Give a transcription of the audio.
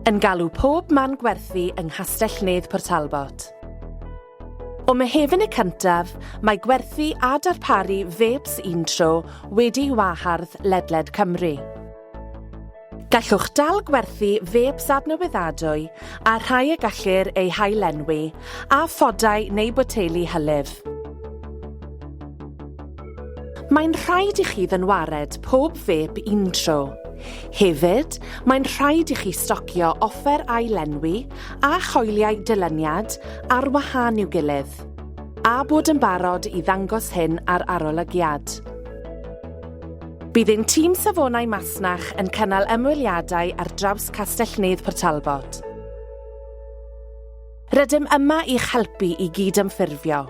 Yn galw pob man gwerthu yng Nghastell Nedd Port Talbot. O Mehefin y cyntaf, mae gwerthu a darparu fêps un tro wedi'i wahardd ledled Cymru. Gallwch dal gwerthu fêps adnewyddadwy a rhai y gallir eu hail-lenwi â phodau neu boteli hylif. Mae'n rhaid i chi ddynwared pob fêp untro. Hefyd, mae'n rhaid i chi stocio offer ail-lenwi a choiliau dilyniad ar wahân i'w gilydd, a bod yn barod i ddangos hyn ar arolygiad. Bydd ein tîm Safonau Masnach yn cynnal ymweliadau ar draws Castell-nedd Port Talbot. Rydym yma i'ch helpu i gydymffurfio.